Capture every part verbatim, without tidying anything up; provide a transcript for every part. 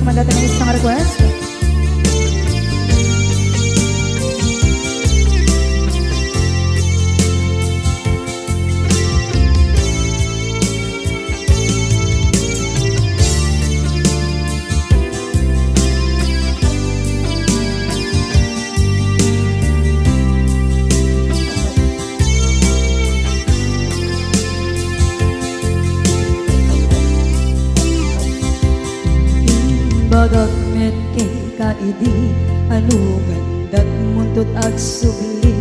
Manda tayo sa request. Imbagak met kenka idi, anu nga indatmo inton agsubli.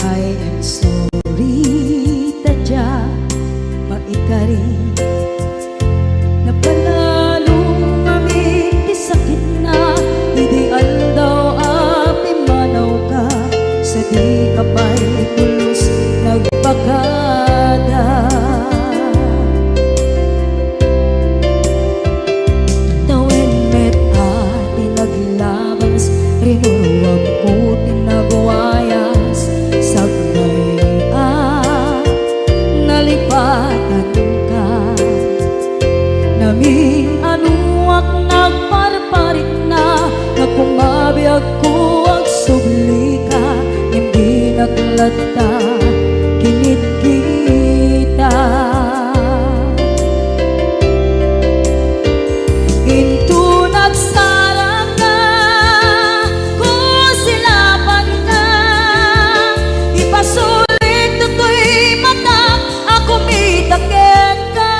I am sorry ta dia maikari. Napalalo ngamin ti sakitna idi aldaw a pimmanawka, sa dika pay pulos nagbakada. Tawen met a ti naglabas, rinuruamko ti nagwayas, sakbay a nalipatanka. Namin-anuak nagparparikna, nga kumabiagko agsublika, ngem dinak latta kinitkita. Inton agsarangka, kusilapanka, ipasulit toy matak a kumita kenka.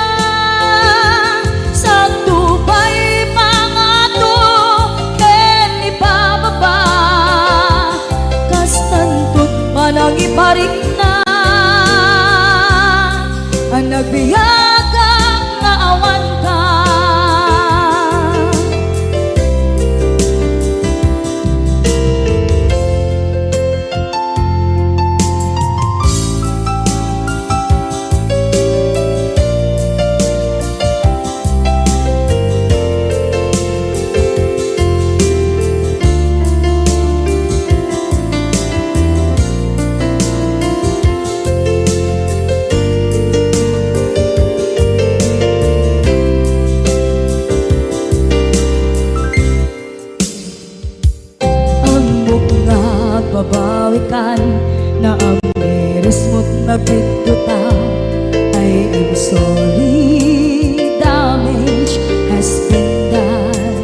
Sakto pay pangato ken ipababa, kastanto ti panangiparikna a nagbiagak nga awanka. Ammok nga agbabawikan, naamirismot nagbiddota. I am sorry, damage has been done.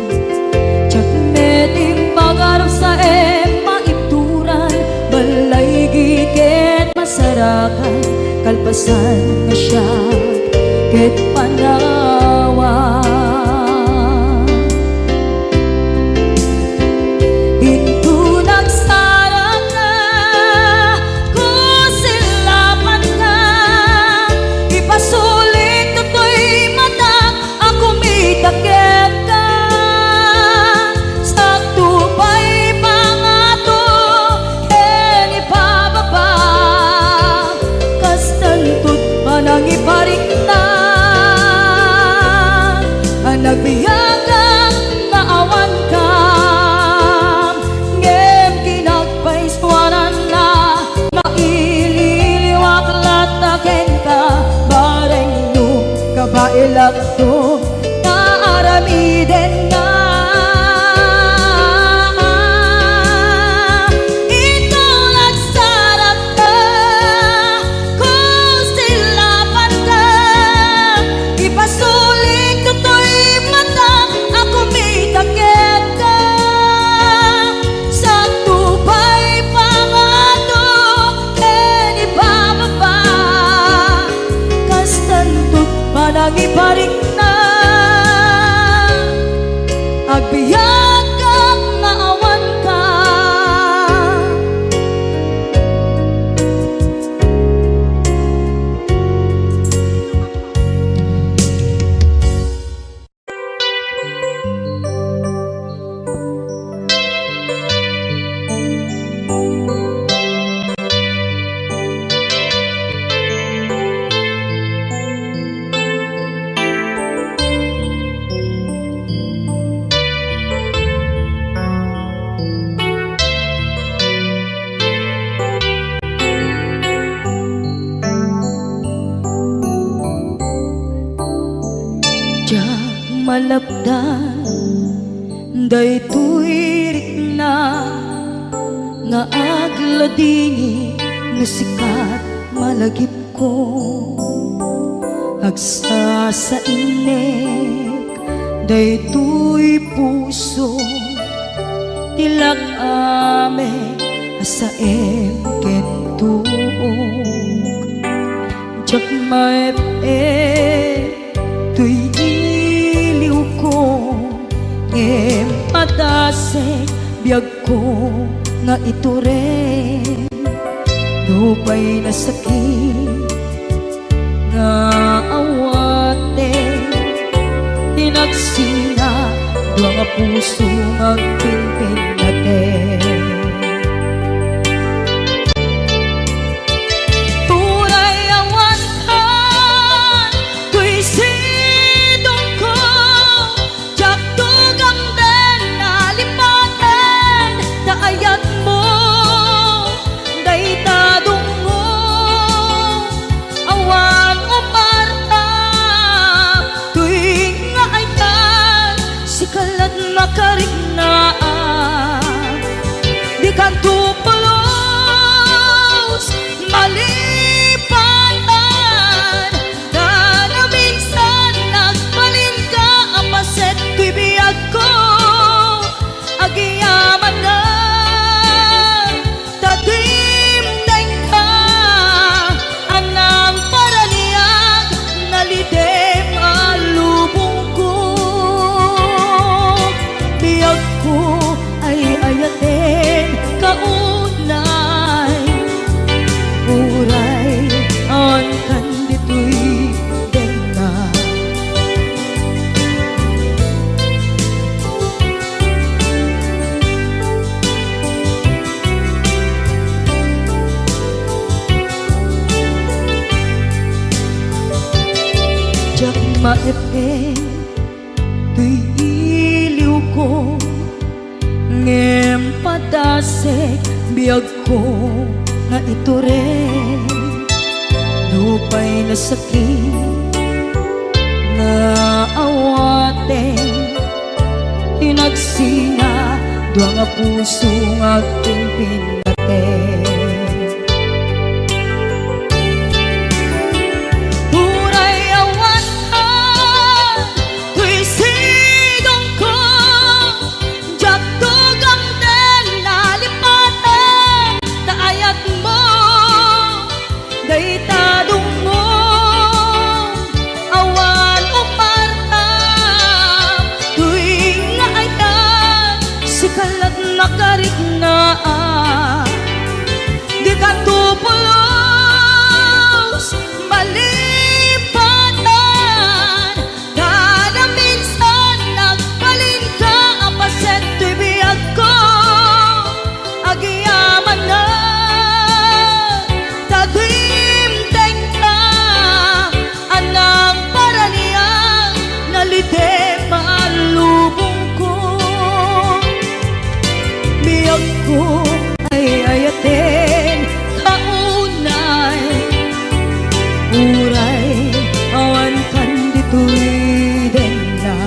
Diak met impagarupsaem maibturan, balaygi ket masarakan, kalpasan nga siak ket panawan. Inton agsarangka, kusilapanka, ipasulit toy matak a kumita kenka. Sakto pay pangato ken ipababa, kastanto ti panangiparikna a nagbiagak nga awanka. Ngem kinagpaisuananna, maililiwak latta kenka, bareng no kabaelakto nga aramidenna. Inton agsarangka, kusilapanka, ipasulit toy matak a kumita kenka. Sakto pay pangato ken ipababa, kastanto ti panangiparikna. Agbiagak nga awanka. Diak malapdan Daytoy rikna nga agladingit no sikat malagipko. Agsasainek daytoy puso ti lak-am a saem ken tuok. Diak maep-ep toy iliwko, ngem padasek biagko nga itureng. Nupay nasakit nga awaten, inagsina dua nga puso nga agpinpinnaten. Uray awan kan toy sidongko, diak tugamden a lipaten ta ayatmo dayta dungngo. Awan umarta toy nga ayat, sika lat makariknaan. Dikanto pulos malipatan, ta naminsan nagbalinka a paset toy biagko. Agyamanak ta dimdengka a nangparaniag, nalidem a lubongko. Biagko, ay-ayatenka unay, uray awan kan ditoy denna. Diak maep-ep toy iliwko, ngem padasek biagko nga itureng. Nupay nasakit nga awaten, inagsina dua nga puso nga agpinpinnaten. Uray awan ka toy sidongko, diak tugamden a lipaten ta ayatmo dayta dungngo. Awan umarta toy nga ayat, sika lat makariknaan. Dikanto pulos malipatan, ta naminsan nagbalinka a paset toy biagko. Agyamanak ta dimdengka a nangparaniag, nalidem a lubongko. Biagko, ay-ayatenka unay, uray awan kan ditoy denna.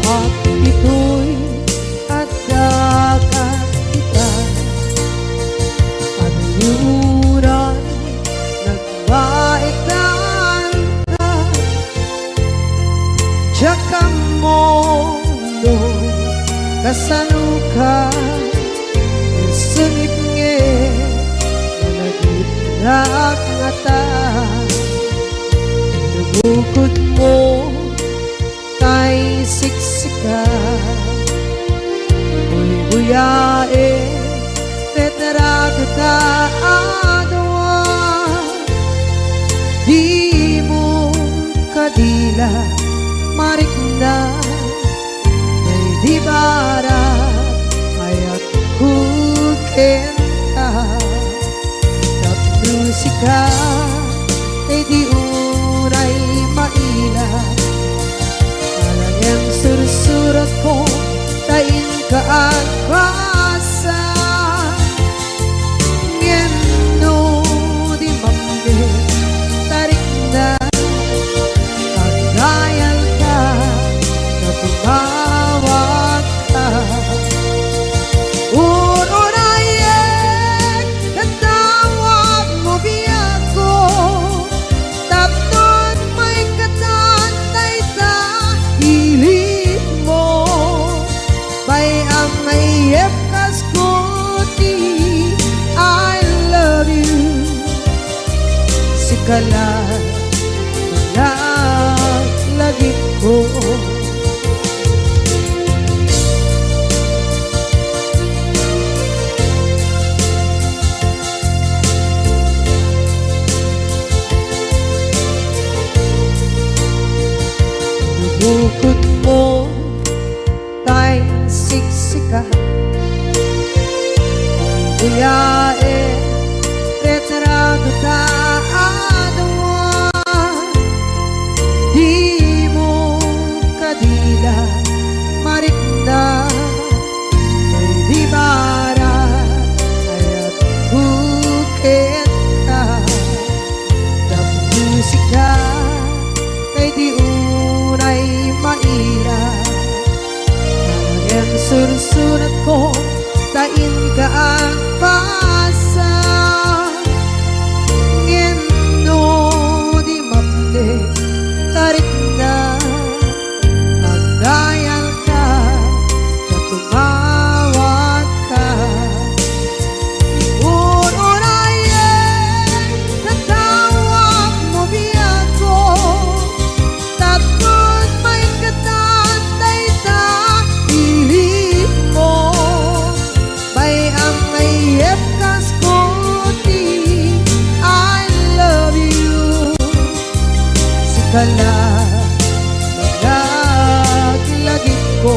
Naap ditoy adda kat ita, aniuran nagbaetan ta. Diak ammo no kasano ka, sungit nga malagipnak ngata. Lumukod mo tay siksika, buybuyaen, retrato ta a dua. marikna, daydi barag ayatko kenka. Tapno sika, daydi unay maila, ala ngem sursuratko ta inka agbasa. Ngem no di mamnekta, rikna, agdayalka ta tumawagka. Ururayek ket tawagmo biagko, tapno maikatan dayta ilikmo. Bay-am nga iyepkasko ti I love you. Sika la, laglagipko. No bukodmo tay siksika, buyaen retrato ta a dua. Dimo kadi la marikna, daydi barag ayatko kenka. Tapno sika, daydi unay maila, ngem sursuratko ta inka agbasa. Ngem no di mapnek, rikna, agdayalka ta tumawagka. Ururayek ket tawagmo biagko, tapno maikatan dayta ilikmo. Bay-am nga iyepkasko ti I love you. Sika la, laglagipko.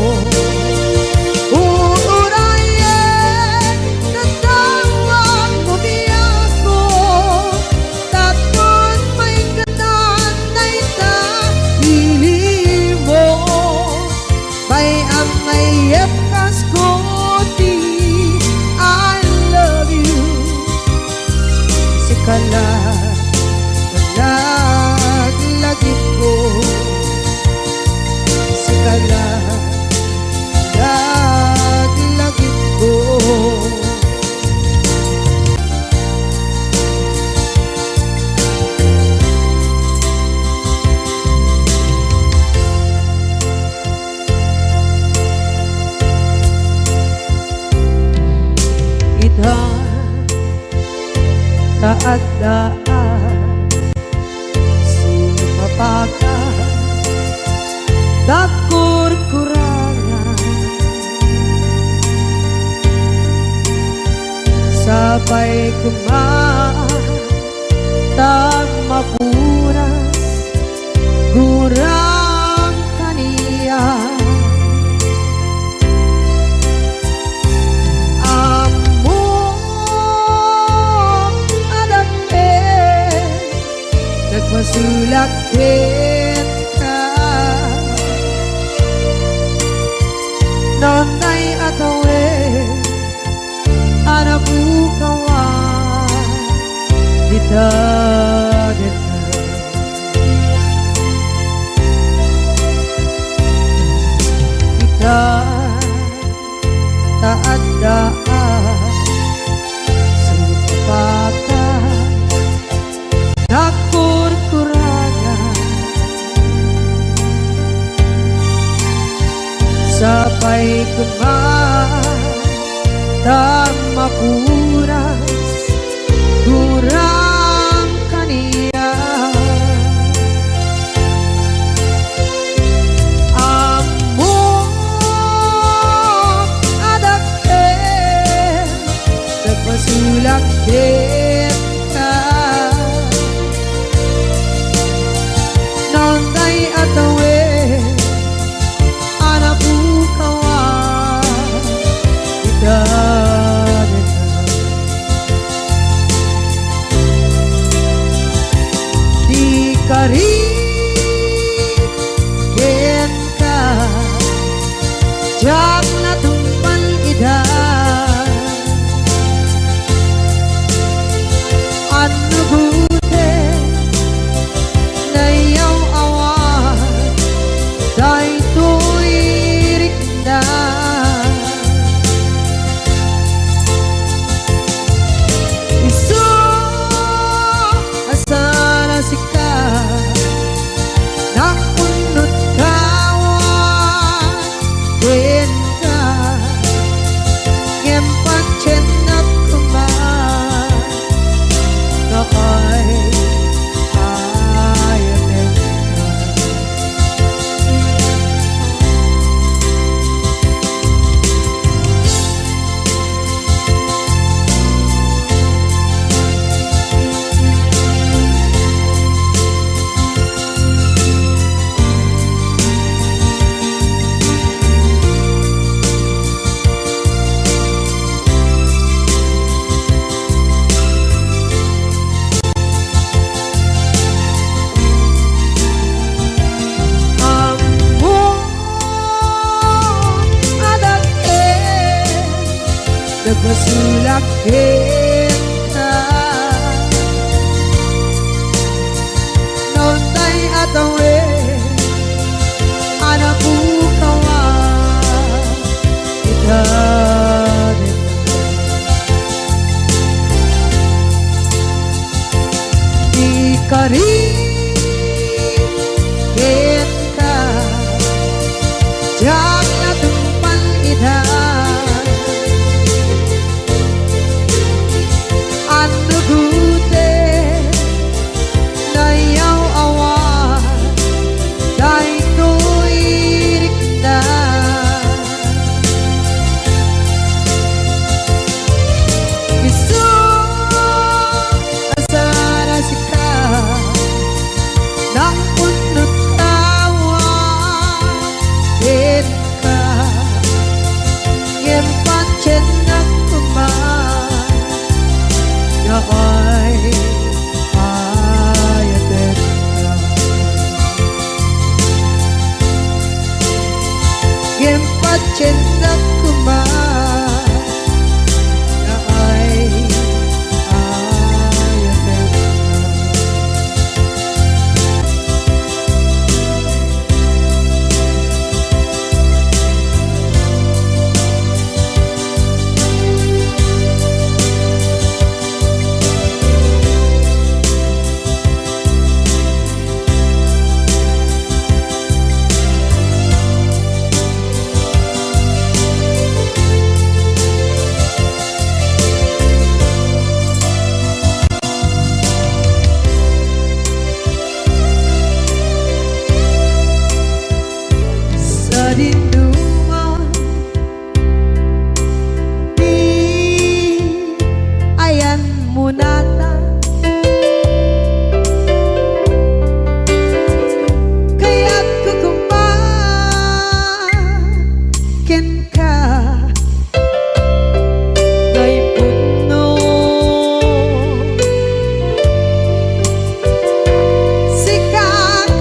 Ururayek ket tawagmo biagko, tapno maikatan dayta ilikmo. Bay-am nga iyepkasko ti I love you. Sika la, laglagipko. Sika la, laglagipko. Ita ta adda a sumapaka, dagkurkurangan. Sapay koma ta mapuras gurang kaniak. Ammok a dakkel, nagpasulak kenka. Nonday a tawen a napukawan dita daga. Ita ta adda a sumapaka, nagkurkuragan. Sapay koma ta mapuras gurang kaniak. Ammok a dakkel, nagpasulak kenka. Nonday a Diak natungpal ida. Annugoten nayaw-awan daytoy rikna. Isu a saan a sika, nakunot kawan kenka, ngem patiennak koma, nga ay-ayatenka. Ammom a dakkel, nagbasolak kenka. Naunday a tawen a napukawan ita. Di kari kenka, diak natungpal ida. Annugoten nayaw-awan daytoy rikna. Isu a saan a sika, nakunot kawan kenka, ngem patiennak koma, nga ay-ayatenka. Ngem patiennak koma, nga ay-ayatenka. Sadinoman ti ayanmo natan, kayatko koma kenka. Kay pudno, sika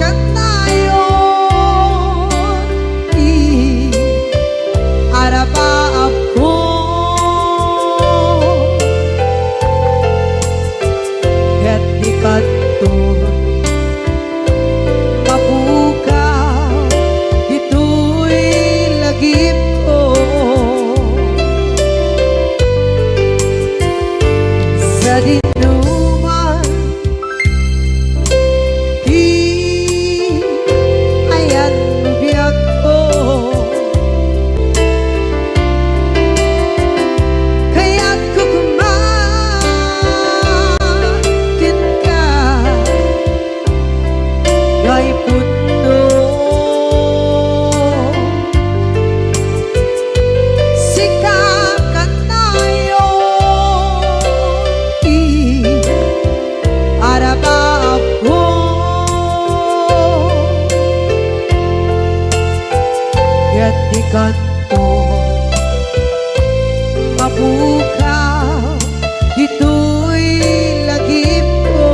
kanayon ti arabaabko. Ket di kanto mapukaw ditoy lagipko. Sadinoman ti ayanmo biagko, kayatko koma kenka. Kay pudno, sika kanayon ti arabaabko. Ket di kanto mapukaw ditoy lagipko.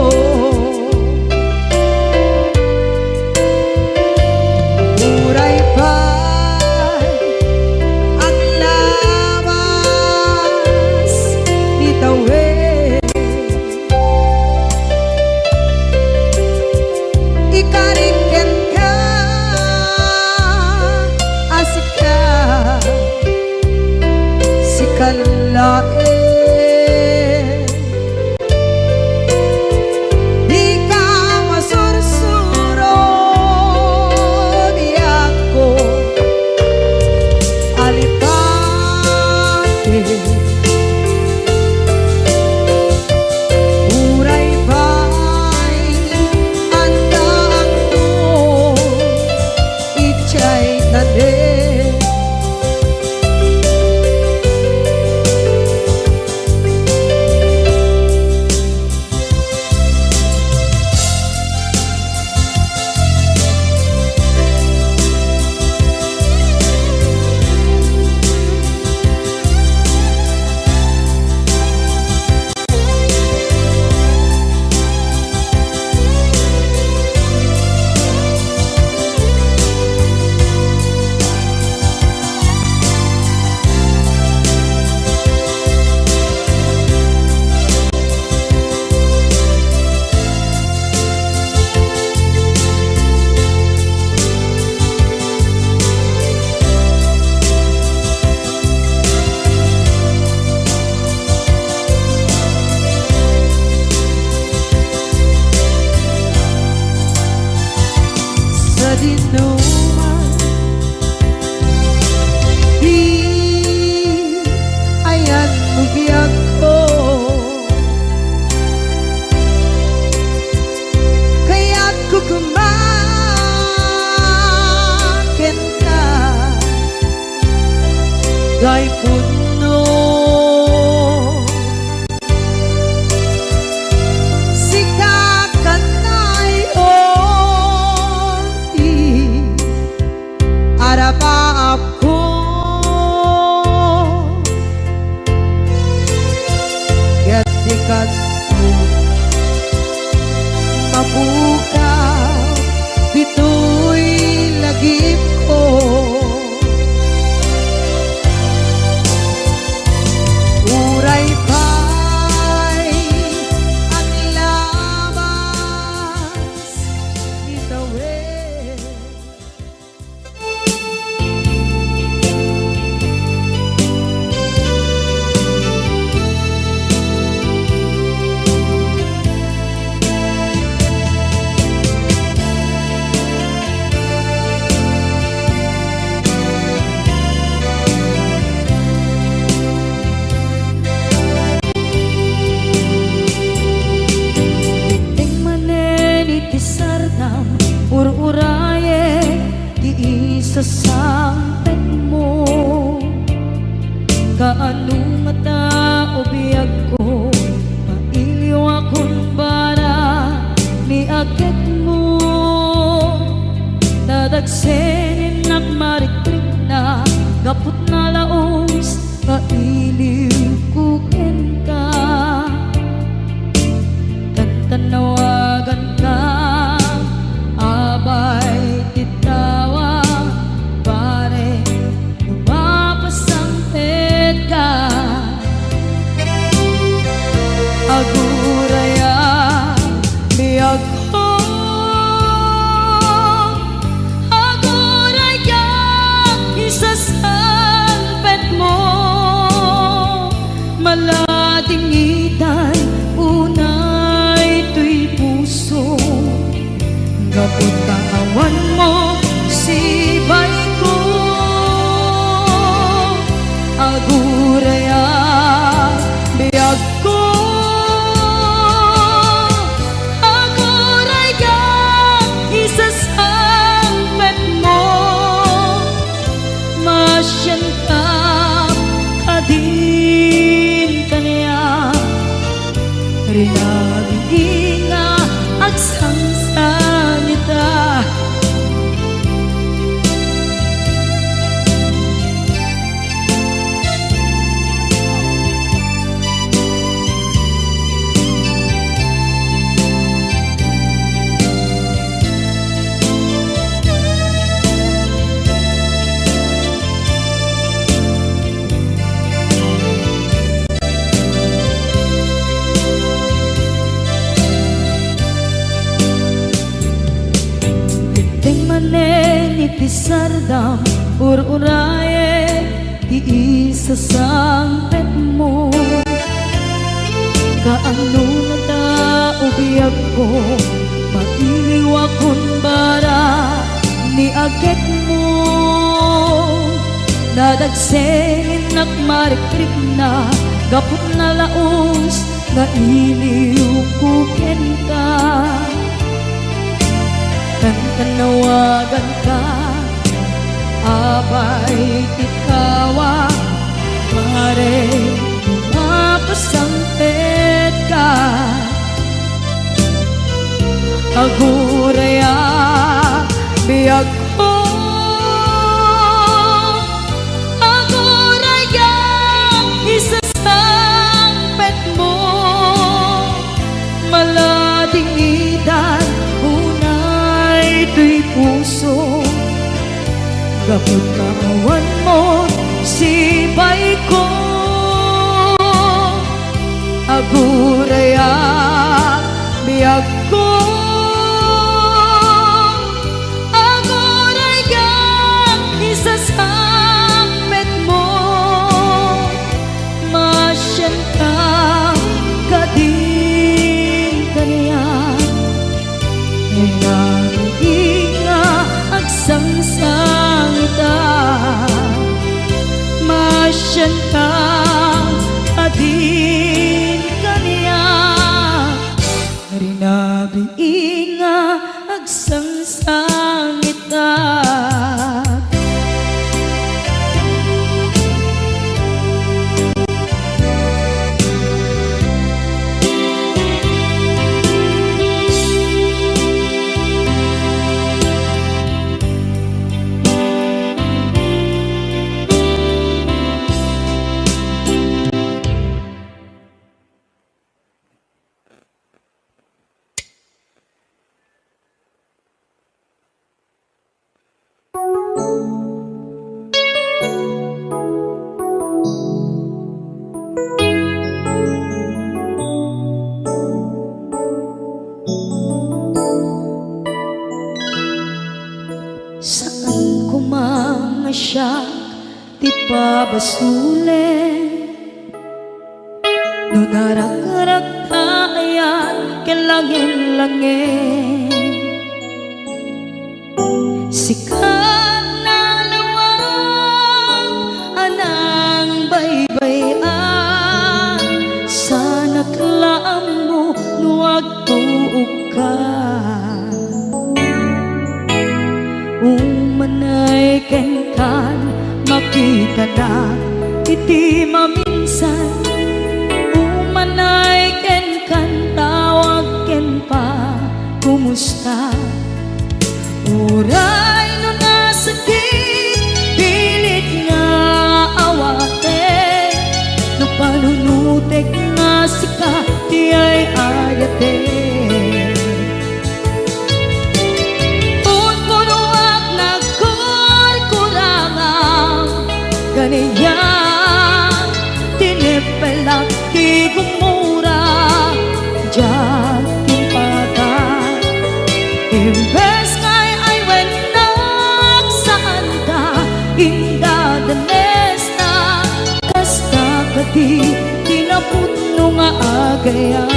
Uray pay laeng. Dika masursuro, biagko, alipate. Uray pay addaakto idiay tanem. Sadinoman, di ayan mo biagko. Kayatko koma kenka, Daypunno. Sika kanayon ti arapaapko. Ket dika mapukaw ditoy lagipko. Uray pay aglabas, itawid. Idiay manen iti sardam, ur-urayek ti isasangpetmo. Kaano ngata, o biagko, mailiwakon bara ni aketmo. Tadagsen innak marikrikna gapu ta nalaus nga iliwko kenka. Tantannawaganka, abay ti tawa, pare, no mapasangpetka. Aguraya, biagko, aguraya, isasangpetmo. Maladingitan unay toy puso, gapu ta awanmo sibayko. Aguraya, biagko, aguraya, isasangpetmo. Masianka, adin kaniak, rinagidi nga agsangsangita. Idiay manen iti sardam, ur-urayek ti isasangpet mo. Kaano na ta, o biagko, mailiwakon bara ni agekmo. Nadagsennak marikrikna gapu ta nalaus nga iliwko kenka. Kankanawaganka, apay ti kawa, mare, mapasangpetka. Aguraya, biagko. Aguraya, isasangpetmo. Maladingitan unay toy puso, gapu ta awan mo sipayko. Aguraya, biagko. Aguraya, isasangpetmo. Masianka kadin kaniak, nga agsangsangitak. Masianka kadin kaniak, rinabii nga agsangsangitak. Saan koma nga siak ti pabasolen. No narakrak ta ayat ken langin-langin, sika nalawag a nangbaybay-an, saanak la ammo no agtuokka. Umanay kenkan, makitanak iti maminsan. Umanay kenkan, tawag ken pa, kumusta? Uray no nasakit, pilit nga awatek, no panunotek nga sika ti ay-ayatek. Punpunoak nagkurkurangam, kaniak tinipelak ti gumura, diak timpakan. Imbes nga ay-aywennak, saanka indadanesna, kasta kadi ti napudno nga agayat.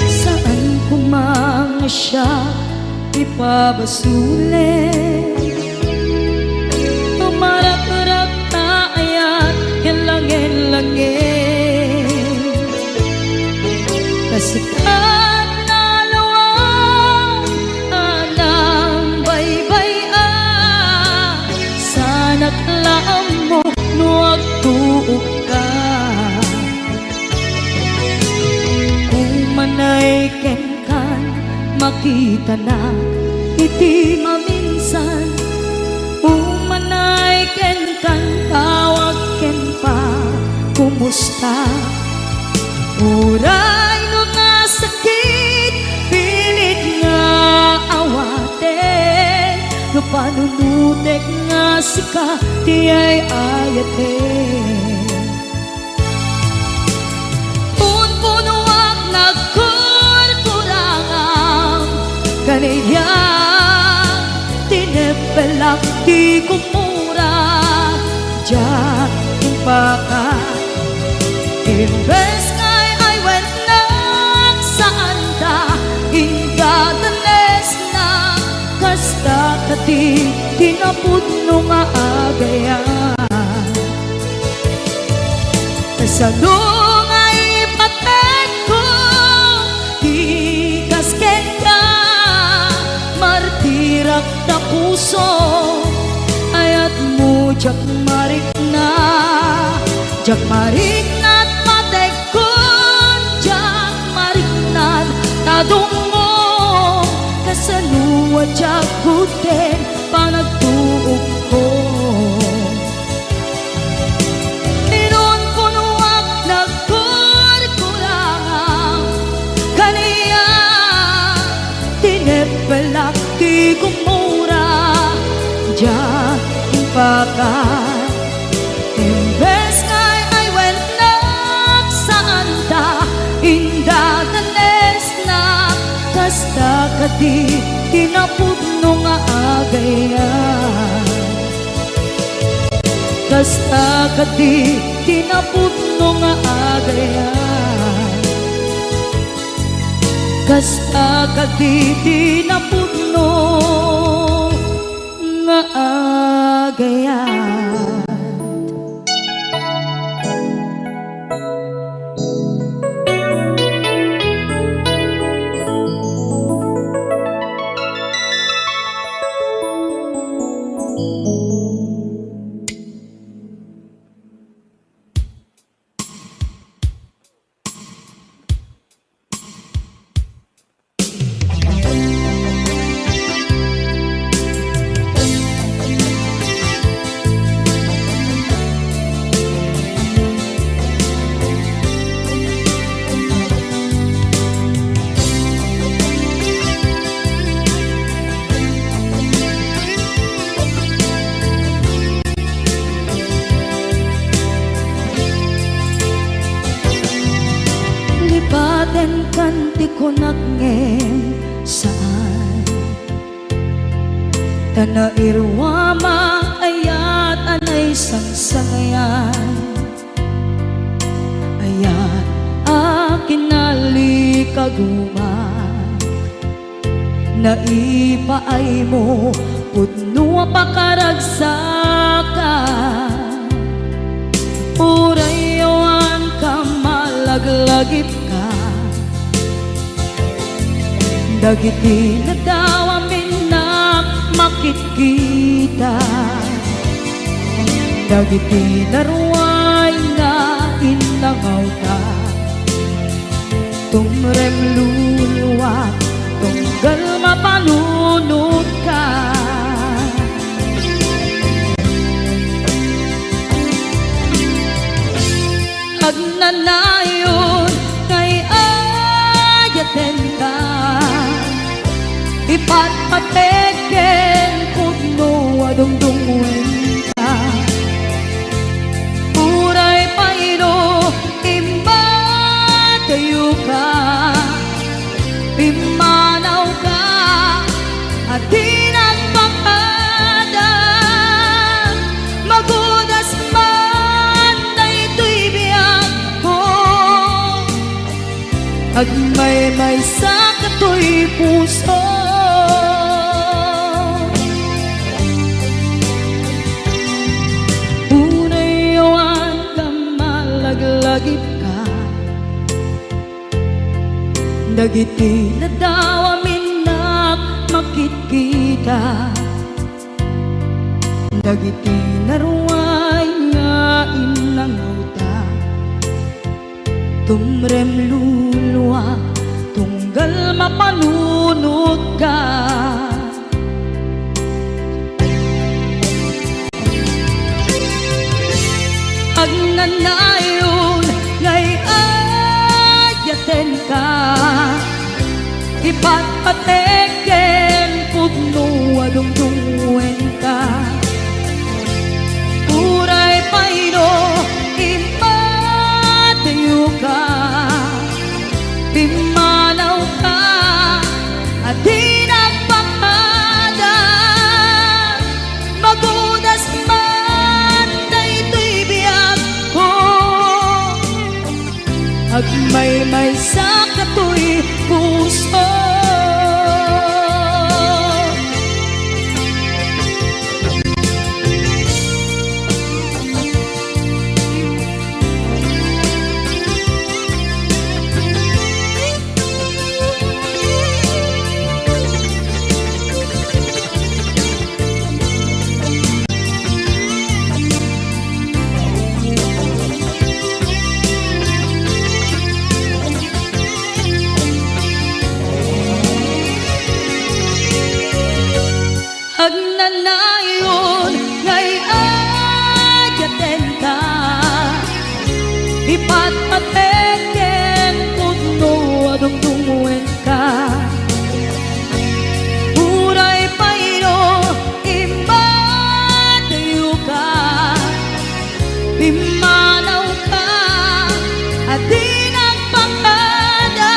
Saan koma nga siak ti pabasolen. Tumarakrak ta ayat ken langin-langin. Ta sika nalawag a nangbaybay-an, saanak la ammo no agtuokka. Umanay kenkan, makitanak iti maminsan. Umanay kenkan, tawag ken pa, Uray no nasakit, pilit nga awaten, no panunotek nga sika ti ay-ayaten. Punpunoak nagkurkurangam, kaniak tineppelak ti kumura, diak impaka. Imbes nga ay-ayatennak, saanda indadanesna, kasta kadi ti napudno nga agayat. Kasano nga ipatedko ti kas kenka, martirak ta puso, ayatmo diak marikna, diak marikna ta pategkon, diak marikna ta dumngog, kasano a diak gudden panagtuokko. Inunpunoak nagkurkurangam, kaniak tineppelak ti kumura, diak impaka. Imbes nga ay-ayatennak, saanda indadanesna, kasta kadi ti napudno nga agayat. Kasta kadi ti napudno nga agayat. Kasta kadi ti napudno nga agayat. Lipatenkan ti kunak ngem saan. Ta nairuamak, ayat a naisangsangayan. Ayat a kinalikagumak. Naipaaymo pudno a pakaragsakan. Uray awan ka, malaglagipka. Dagiti nadaw a minnak makitkita. Dagiti naruay nga innangawta. Tumrem luluak, tunggal mapanunotka. Agnanayon nga ay-ayatenka, ipatpateg ken pudno a dungdungngoenka. Uray pay no immadayoka, pimmanawka a di nagpakada, magudas man daytoy biagko, agmaymaysa katoy puso. Uray awan ka, malaglagipka. Dagiti nadaw a minnak makitkita. Dagiti naruay nga innangawta. Tumrem luluak, tunggal mapanunotka. Agnanayon nga ay-ay Ipatpatek ken pudno a dungdungenka. Uray pay no immadayoka, pimmanawka a di nagpakada. Magudas man daytoy biagko, agmaymaysa katoy puso. Agnanayon nga ay-ayatenka, ipatpatek ken pudno a dungdungenka. Uray pay no immadayoka, pimmanawka a di nagpakada.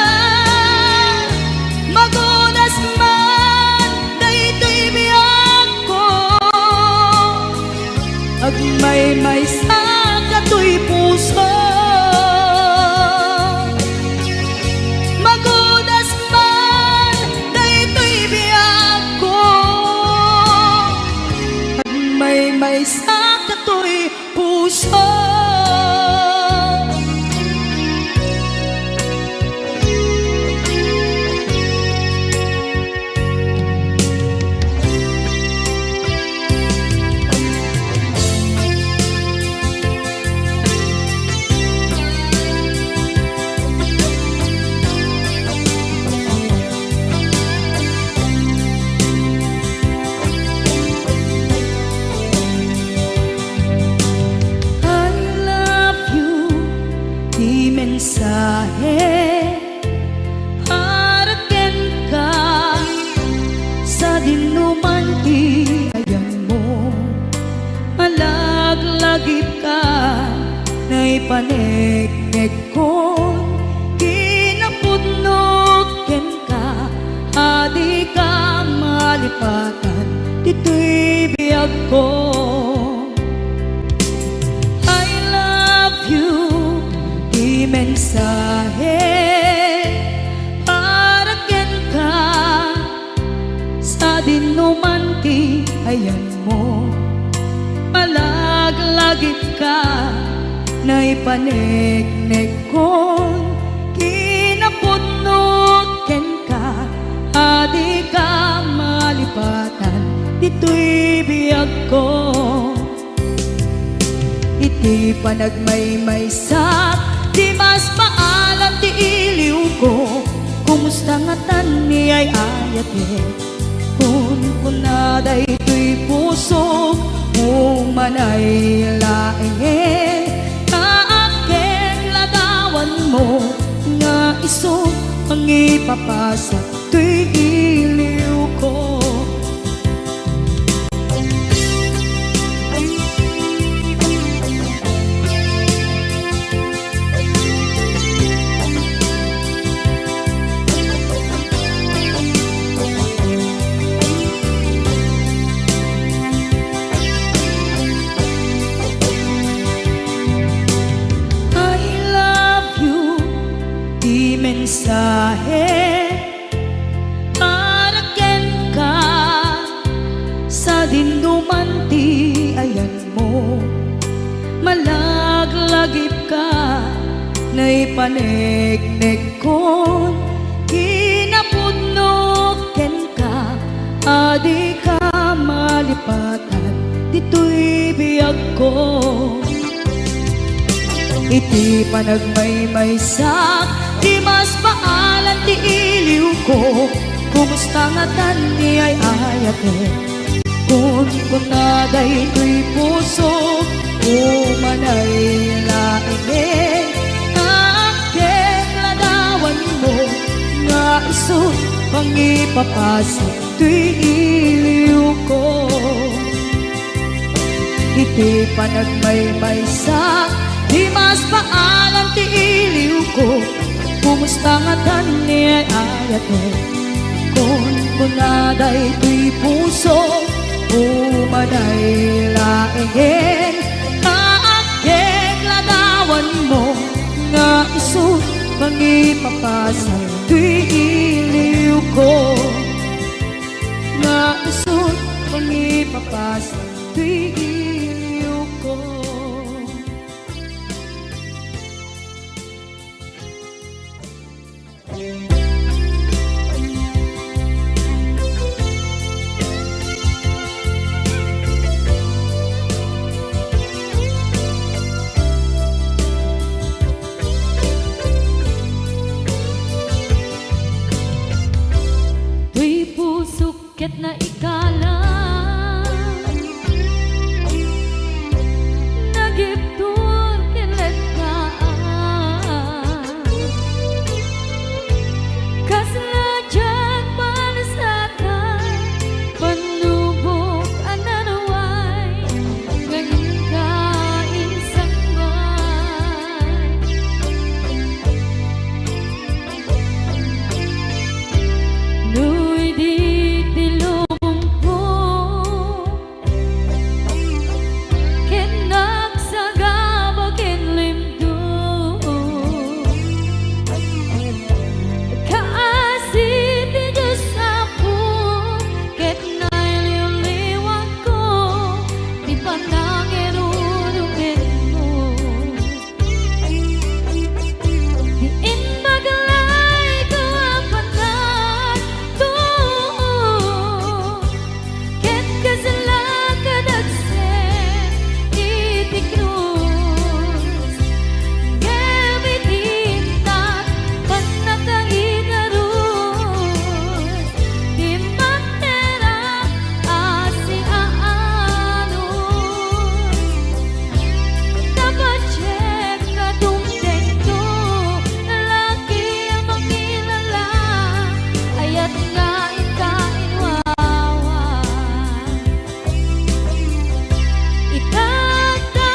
Magudas man daytoy biagko, agmaymaysa katoy puso. Magudas man daytoy biagko, agmaymaysa katoy puso. I love you, ti mensahe para kenka, sadinoman ti ayanmo. Malaglagipka, naipaneknekkon kinapudno kenka, a dika malipatan ditoy biagko. I love you, ti mensahe para kenka, sadinoman ti ayanmo. Malaglagipka, naipaneknekkon kinapudno kenka, a dika malipatan ditoy biagko. Iti panagmaymaysak, dimas paalan ti iliwko. Kumusta ngatan ni ay-ayatek? Kunkuna daytoy pusok, umanay laengen. Naakkek ladawanmo nga isu mangipapasak toy iliwko. I love you, ti mensahe para kenka, sadinoman ti ayanmo. Malaglagipka, naipaneknekkon kinapudno kenka, a dika malipatan ditoy biagko. Iti panagmaymaysak, dimas paalan ti iliwko. Kumusta ngatan ni ay-ayatek? Kunkuna daytoy pusok, umanay laengen. Naakkek ladawanmo nga isu Ipapasek toy iliwko. Iti panagmaymaysa, dimas paalan ti iliwko. Kumusta ngatan ni ay-ayatek? Kunkuna daytoy puso, umanay laengen nga agkekladawanmo, nga isu mangipapasek toy iliwko, nga isu mangipapasek toy iliwko. Toy pusok ket naikalang, nagibtur ken lettaan. Kasla diak pansatan, pannubok a naruay, nga inka insangbaay. No idi ti lubongko, ken nagsagaba ken limdum, kaasi ti Dios Apo, ket nailiwliwakko ti panangirurumenmo. Ti imbag layko a panagtuo, ket kasla kadagsen iti krus. Ngem iti intak, pannakaigarus, dimmakterak a siaanus. Napadiek nga dumtengto, laki a makilala, ayat nga inka inwawa. Itatta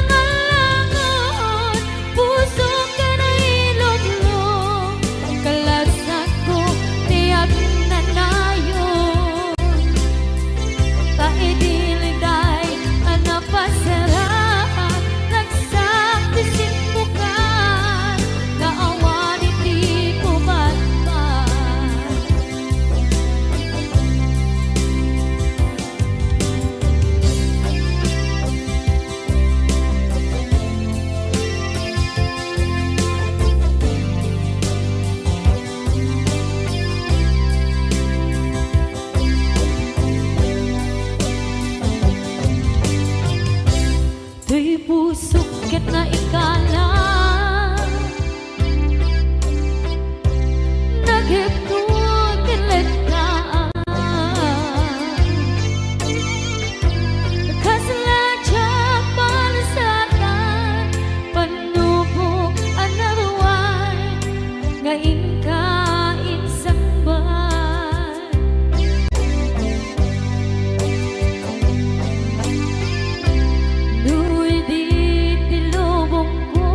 nga langon, pusok ken ilublo, kalasakko ti agnanayon. Ta idi liday a napasaraan, nagsak ti simbukan, nga awan iti pubatbat. Toy pusok ket naikalang, nagibtur ken lettaan. Kasla diak pansatan, pannubok a naruay, nga inka insangbaay. No idi ti lubongko,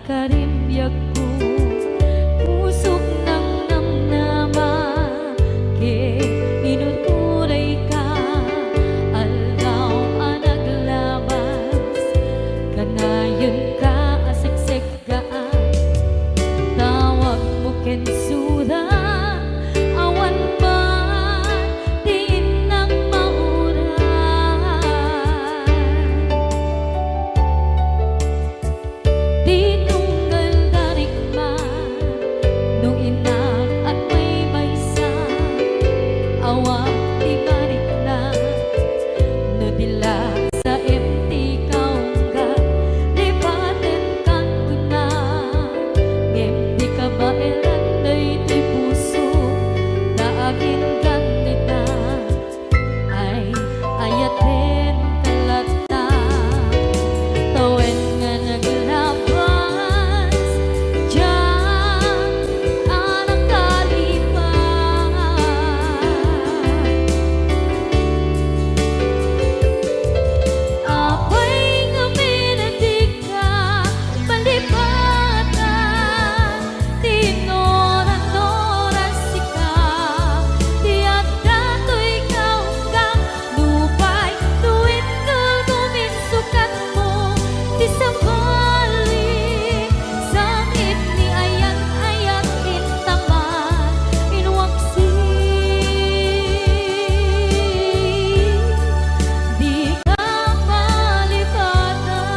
Tarimbiagko, pusok nangnamnama, ket inuturayka, aldaw a naglabas, kanayenka a seksekgaan. Tawagmo ken sura, awan man ti innang mauray. Di tunggal darikma, no inak agmaymaysa, awan ti marikna, no di la saem ti kaunggan, lipatenkan kuna, ngem di kabaelan daytoy puso, ta aginggan ita. Ay, ayatenka latta, tawen nga naglabas, diak a nakalipat. Apay ngamin a dika malipatan? Ti innoran-noran sika, ti adda toy kaunggam, nupay no intoy guminsukatmo, ti sabali, sangit ni ayat-ayat intaman, inwaksi, dika malipatan.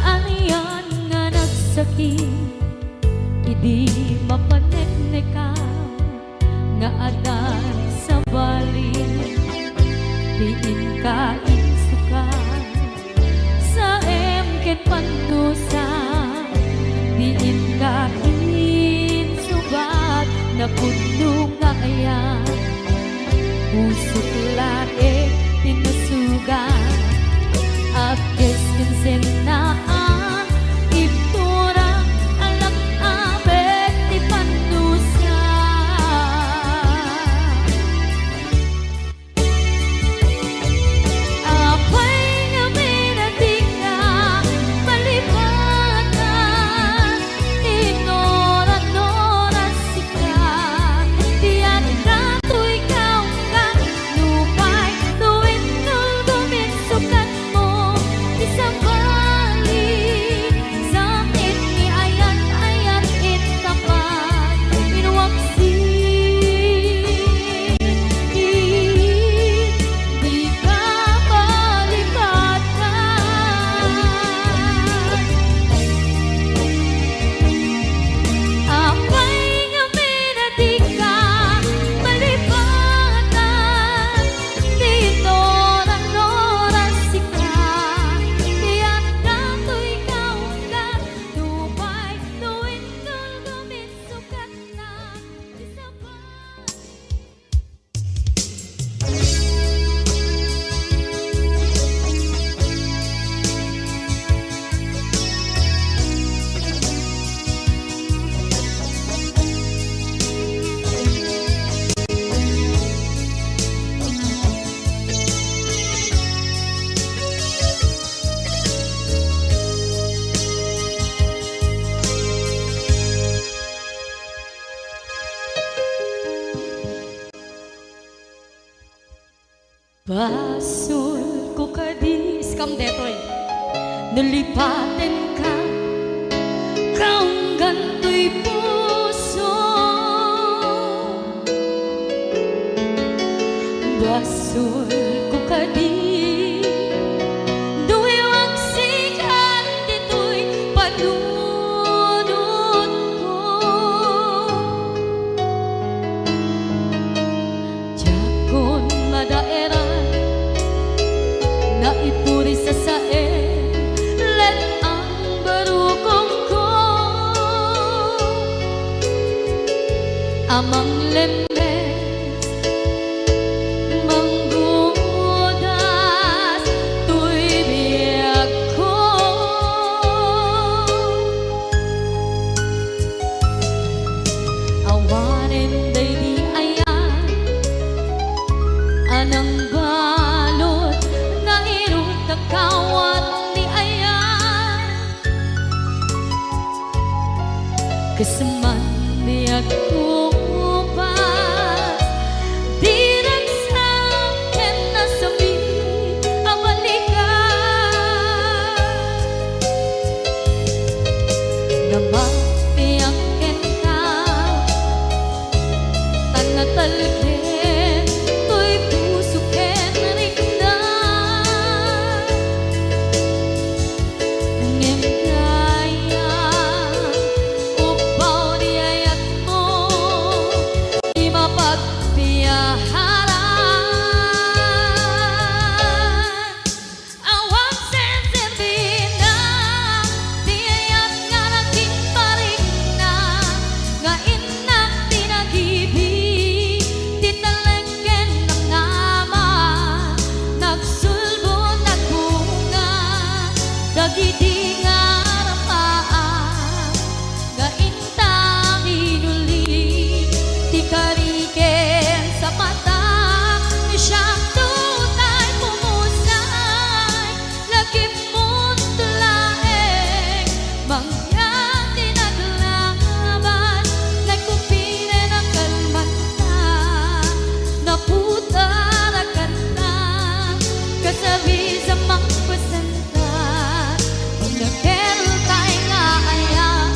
Anian nga nagsakit idi mapaneknekam nga adda sabali ti inka insukam, saem ket pannusa ti inka insubat, napudno nga ayat. Pusok laeng ti nasugat, apkes ken sennaan, ibtura, alak-abet ti pannusa. Apay ngamin a dika malipatan? Innoran-noran sika, ti adda toy kaunggam, nupay no intoy guminsukatmo, ti sabali, sangit ni ayat-ayat intaman, inwaksi, dika malipatan. Apay ngamin a dika malipatan? Ti innoran-noran sika, ti adda toy kaunggam, nupay no intoy guminsukatna, ti sabali. Basolko kadi, iskam detoy, no lipatenka, kaunggan toy puso. Basolko kadi, no iwagsikan ditoy panunotko. Diakon madaeran, naipuri sasaen, let-ang barukongko a manglemmes, manggudas toy biagko. Awanen daydi ayan a nangbalud nga irukakaw Kas man di agkupas, di ragsak ken nasami a balikan. Namatiak kenka, tan natalged toy puso ken rikna. Ngem dayta, upbaw di ayatmo, di mapagpiaharan. Awan senserbina, di ayat nga naging parikna, nga innak ti nagibi, ti talek ken namnama, nagsulbo, nagbunga, dagidi nga rapaak, nga inta inuli, ti kari ken sapata, siak tutay pumusay, lagip mundo laeng, mangyan ti naglaban, nagkupiren a kalmanta, naputar a kanta, kasabis a mangpasanta, nakertay nga ayat.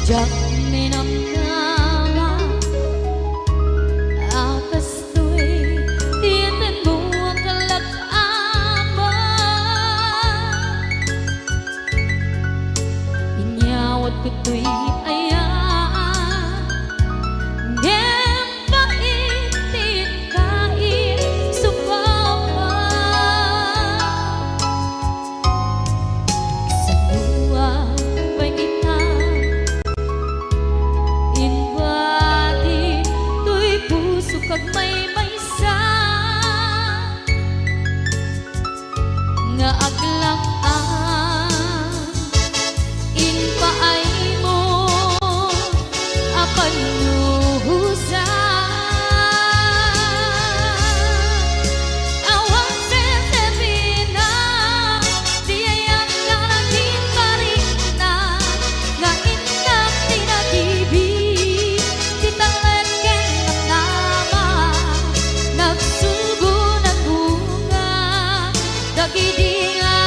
Diak ninamnama a kastoy ti atenmo a kalak-aman. Inyawat ditoy ayat, ngem pait ti kaisubaba. Sanua pay ita, imbati toy puso kag maymaysa. Nga aglak-am impaaymo a pannuhosan. Awan senserbina, di ayat nga naging parikna, nga innak ti nagibi, ti talek ken namnama, nagsulbo, nagbunga, dagidi nga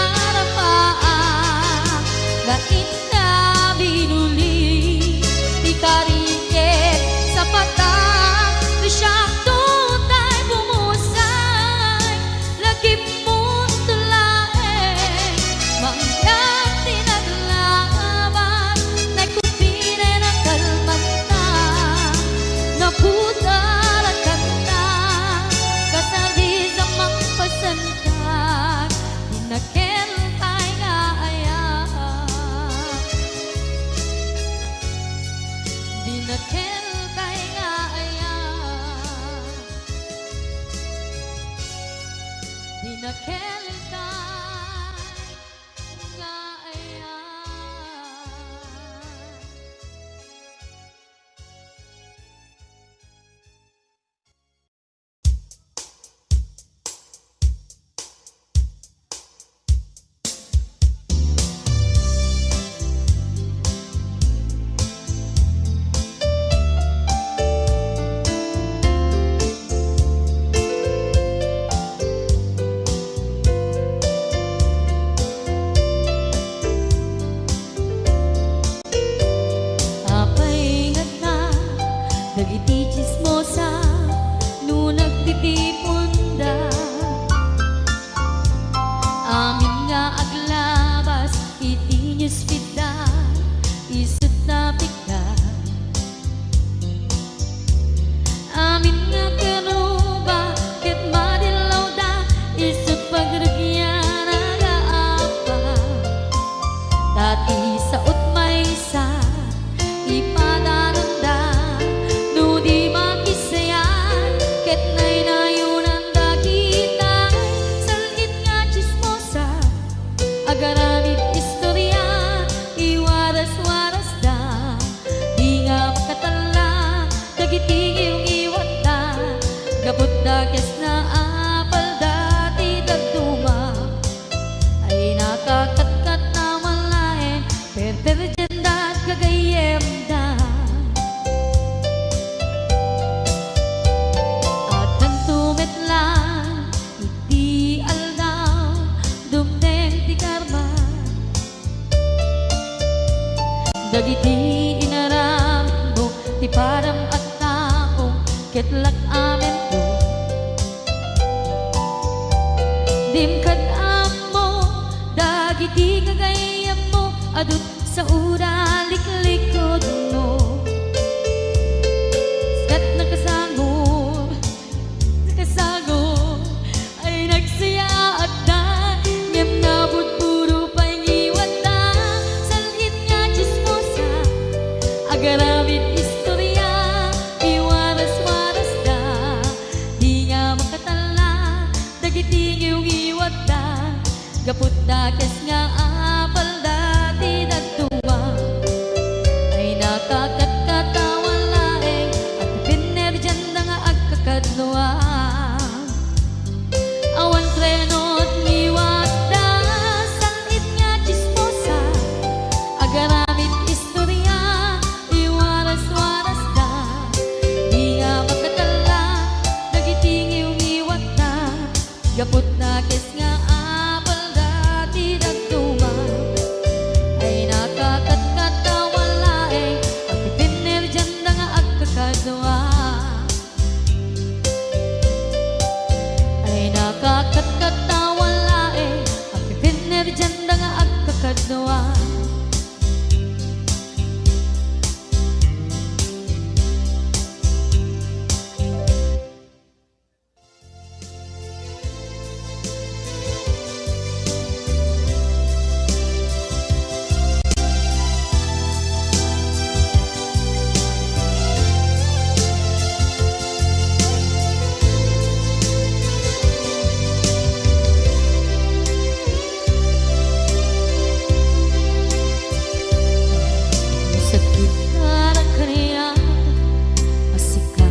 Dagiti inaramidmo ti padam a tao ket lak-amento. Dim kad-ammo dagiti gagayyemmo a dut-, saoda liklikudmo. Ket nakasangop, nakasangop, ay nagsayaatda, ngem nabudbudo pay ngiwatda. Sal-it nga tsismosa, agaramid istoria, iwaras-warasda. Di nga makatalla dagiti ngiwngiwatda, gapu ta kes nga apalda ti dadduma. Ay nakakatkatawa laeng, agpipinner dianda nga agkakadua. Awan trenot ngiwatda, sal-it nga tsismosa, agaramid istoria, iwaras-warasda. Di nga makatalla dagiti ngiwngiwatda, gapu ta kes nga apalda ti dadduma. Ay nakakatkatawa laeng, agpipinner dianda nga agkakadua. Ay nakakatkatawa laeng, agpipinner dianda nga agkakadua. Sakit nga kaniak a sika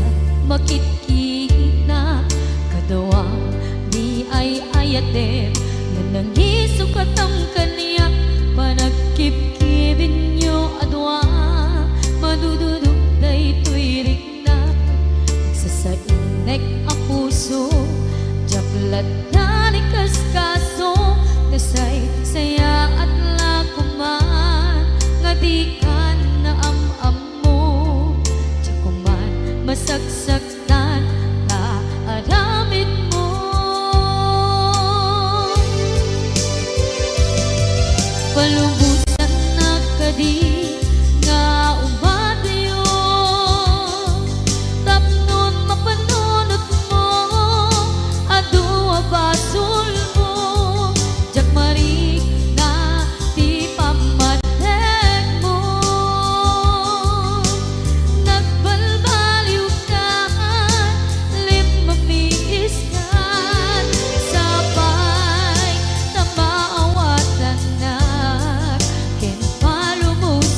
makitkita, kadua di ay-ayatem, nga nangisukatmo kaniak, panagkibkibinyo a dua, madududo daytoy rikna. Nagsasainek a puso, diak latta ni kaskaso, nasaysayaat la koman nga dikan naam-ammo. Diak koman masaksaktan ta aramidmo. Palubosannak kadi nga umatyo tapnon mapanunotmo, adu a basolmo, diak marikna ti pammategmo. Nagbalbaliwkan, limmamiiskan, sapay ta maawatannak ken palubos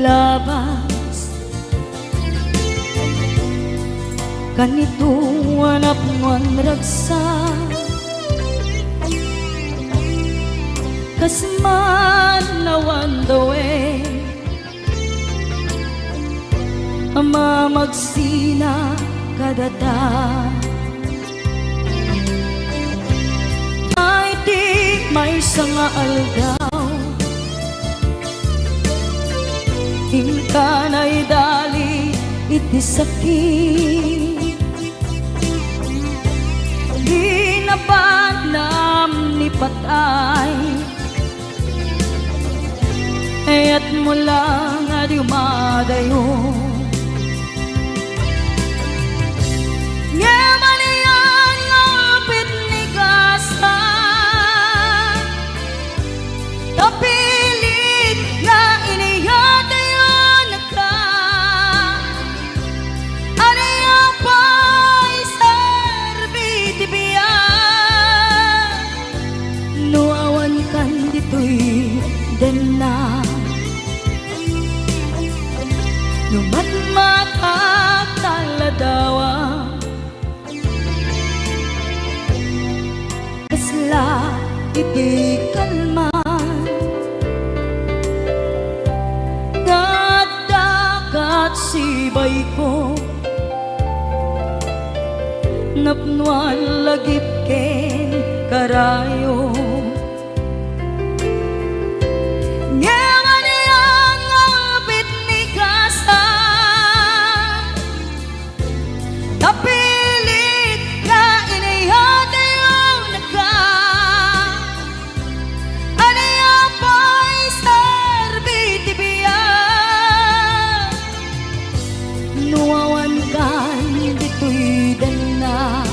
Labas kanito a napnoan ragsak, kas man awan dawen a mamagsina kadata. Ay, ti maysa nga aldaw, inka naidali iti sakit. Di nabanam ni patay, kayatmo lang a dumadayo. Ngem ania nga upit ni Gasa, ta pilit nga iniyatayonka. Ania pay serbi ti biag no awankan ditoy denna? No matmatak ta ladawan, kasla iti kalman nga adda kat sibayko, napnoan lagip ken karayo. Ngem ania nga upit ni Gasa, ta pilit nga iniyatayonka. Ania pay serbi ti biag no awankan ditoy denna?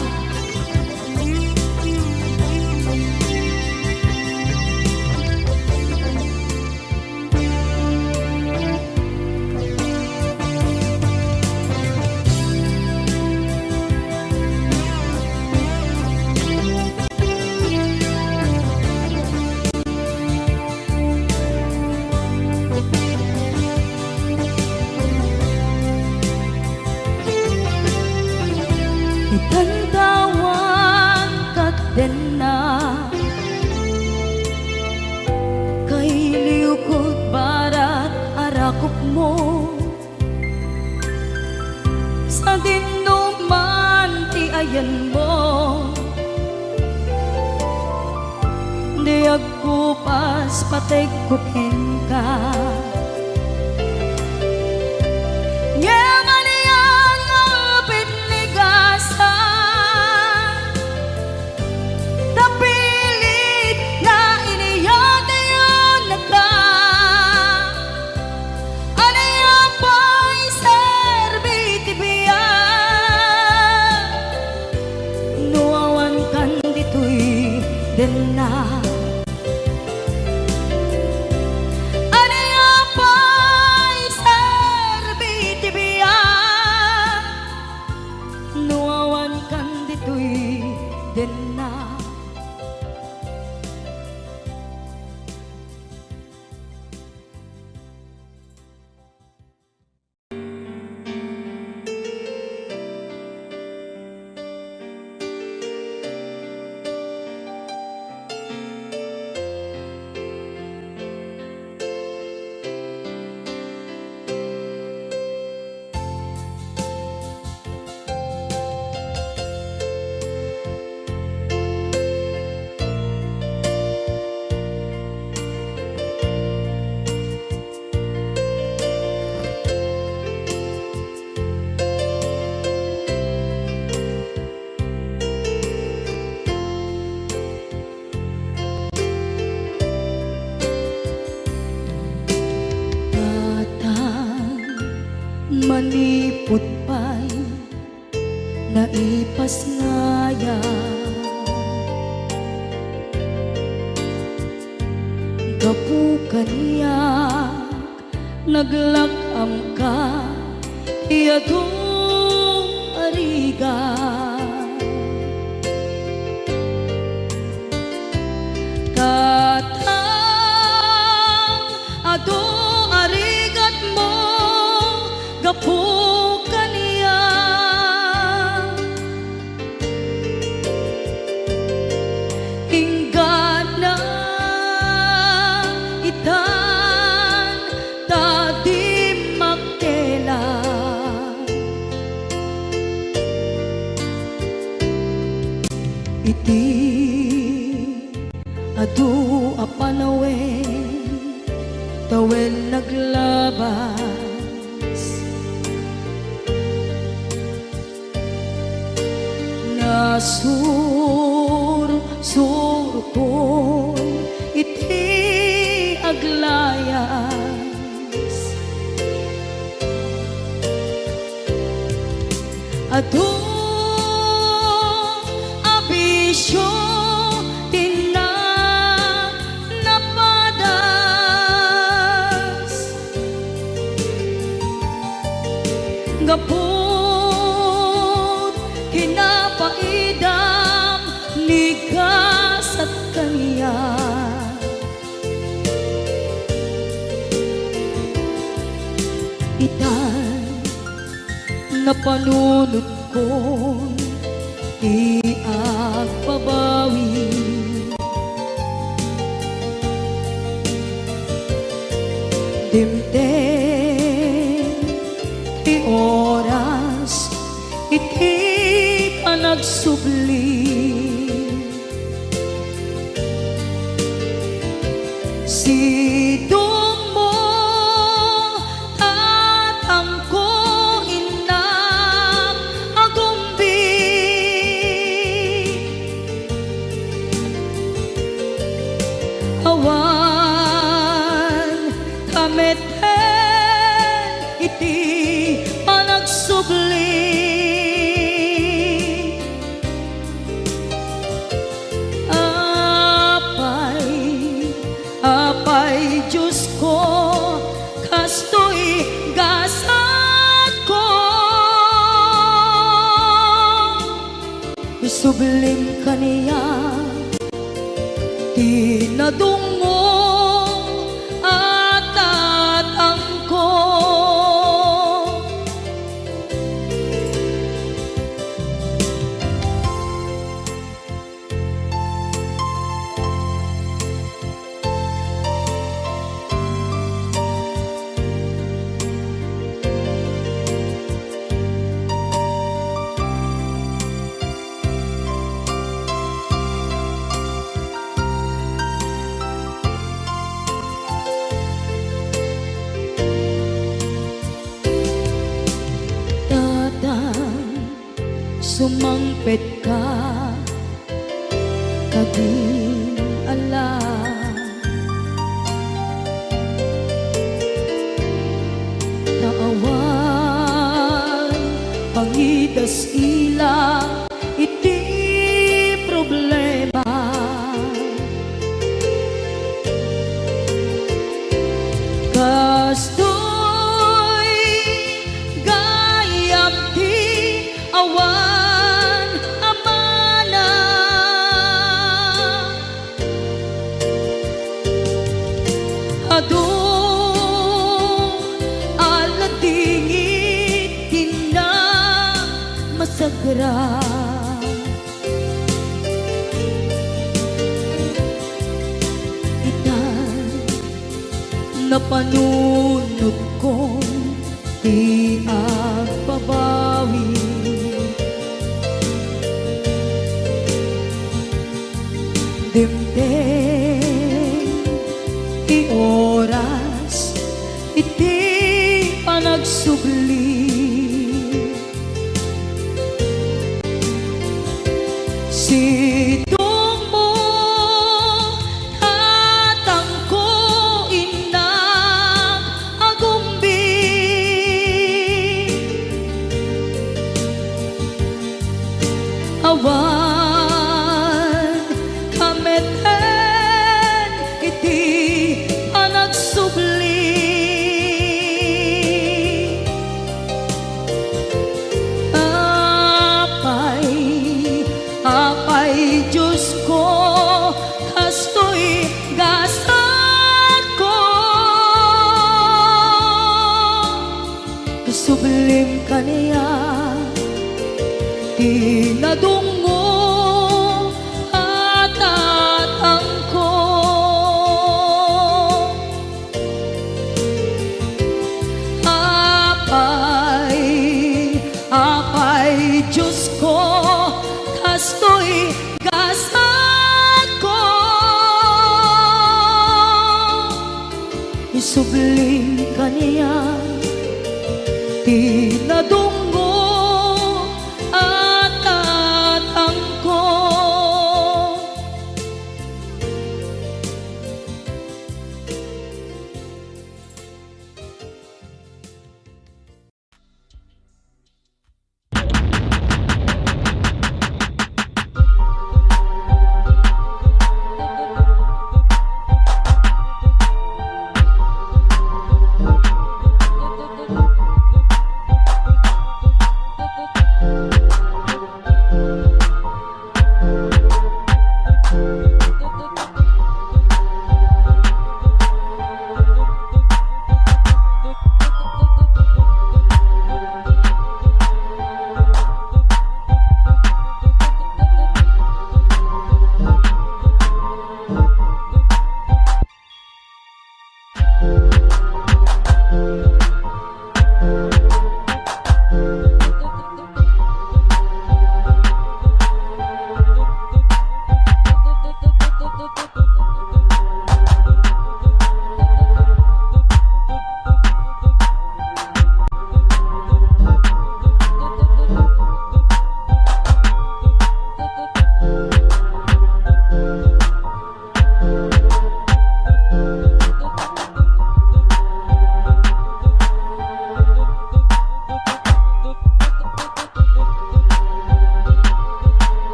Itan ta awan ket denna, kailiwko barat a rakupmo. Sadino man ti ayanmo, di agkupas pategko kenka. Ngem ania nga upit ni Gasa, ta pilit nga iniyatayonka. Ania pay serbi ti biag no awankan ditoy denna? Ania pay serbi ti biag no awankan ditoy denna? Tatang, manipud pay naipasngayam. Gapu kaniak, naglak-amka ti adu a rigat. Tatang, adu a rigatmo Iti adu a panawen, tawen naglabas. Nasursurkon iti aglayas. Adu a bisio ti na-, napadas. Gapu ti napaidam ni gasat kaniak. Itan napanunotkon ti agbabawi. Dimteng ti oras iti panagsubli. Sidongmo, tatangko, innak, agumbi. Awan ka met ken iti panagsubli. Apay, apay, Diosko, kastoy gasatko. Isublim kaniak ti nadungngong a tatangko. Tatang, sumangpetka kadin ala. Ta awan pangidas-ila iti problema. Kastoy gayam ti awan a mana. Adu a ladingit ti namasagra. Ita, napanunotkon ti agbabawi. Dimteng ti oras iti panagsubli. Sidongmo, tatangko, innak, agumbi. Awan ka met iti panagsubli. Subli